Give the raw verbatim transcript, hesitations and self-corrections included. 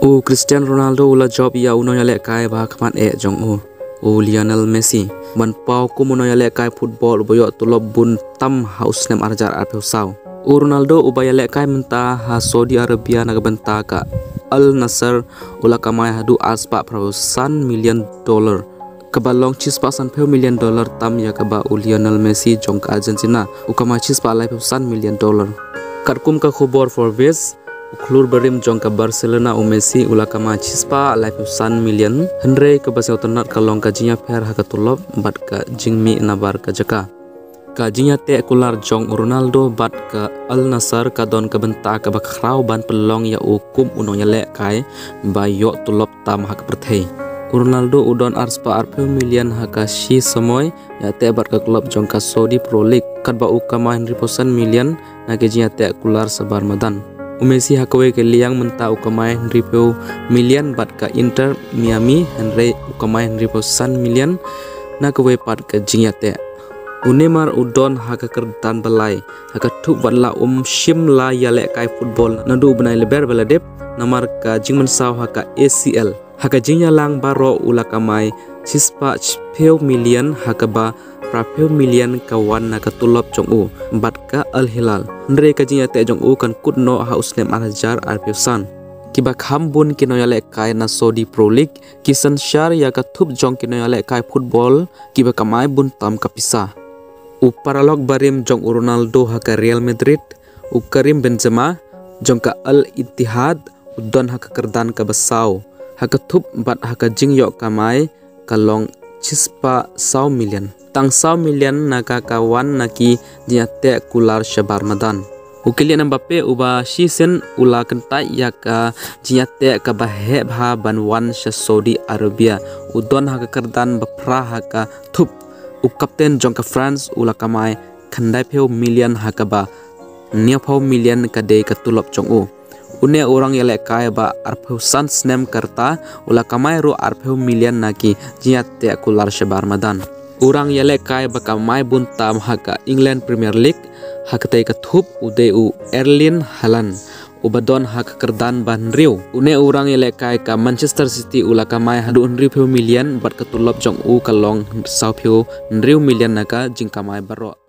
U Cristiano Ronaldo u la jop ïa u nongïalehkai ba khmat eh jong u, u Lionel Messi, ban paw kum u nongïalehkai football uba ïoh tulop bun tam ha u snem arhajar arphew saw. U Ronaldo uba ïalehkai mynta ha Saudi Arabia na ka bynta ka Al Nassr u la kamai haduh arspah phraphew san million dollar, kaba long shispah sanphew million dollar tam ïa kaba u Lionel Messi jong ka Argentina u kamai shispah laiphew san million dollar. Katkum ka khubor Forbes, u khlur barim jong ka Barcelona u Messi u la kamai shispah laiphew san million, hynrei kaba sngewtynnat ka long ka jingïapher ha ka tulop bad ka jingmih nabar ka jaka. Ka jingïateh kular jong u Ronaldo bad ka Al Nassr ka don ka bynta kaba khraw ban pynlong ïa u kum u nongïalehkai ba ïoh tulop tam ha ka pyrthei. U Ronaldo u don arspah arphew million ha ka shi samoi ïateh bad ka klub jong ka Saudi Pro League, katba u kamai hynriewphew san million na ka jingïateh kular shabar madan. U Messi ha kawei ka liang mynta u kamai hynriewphew million bad ka Inter Miami, hynrei u kamai hynriewphew san million na kawei pat ka jingïateh. U Neymar u don ha ka kyrdan ba lai ha ka thup wat la um shym la ïalehkai football naduh u bnai Lber ba la dep namar ka jingmynsaw ha ka A C L. Ha ka jingïalang baroh u la kamai shispah shiphew million, ha kaba phraphew million ka wan na ka tulop jong u bad ka Al Hilal. Hynrei ka jingïateh jong u kan kut noh ha u snem arhajar arphew san. Kiba kham bun ki nongïalehkai na Saudi Pro League ki synshar ïa ka thup jong ki nongïalehkai football kiba kamai bun tam ka pisa. U paralok barim jong u Ronaldo ha ka Real Madrid, u Karim Benzema jong ka Al Ittihad, u don ha ka kyrdan kaba saw ha ka thup bad ha ka jingïoh kamai ka long shispah saw million. Tang saw million na ka ka wan na ki jingïateh kular shabar madan. U Kylian Mbappe uba shisien u la kyntait ïa ka jingïateh kaba heh bha ban wan sha Saudi Arabia, u don ha ka kyrdan ba phra ha ka thup. U kapten jong ka France u la kamai khyndaiphew million, ha kaba hynñiewphew million ka dei ka tulop jong u. Une u rang ïalehkai ba arphew san snem ka rta u la kamai ruh arphew million na ki jingïateh kular shabar madan. U rang ïalehkai ba kamai bun tam ha ka England Premier League ha katei ka thup u dei u Erling Haaland, uba don ha ka kyrdan ba hynriew. Une u rang ïalehkai ka Manchester City u la kamai haduh hynriewphew million bad ka tulop jong u ka long sawphew hynriew million na ka jingkamai baroh.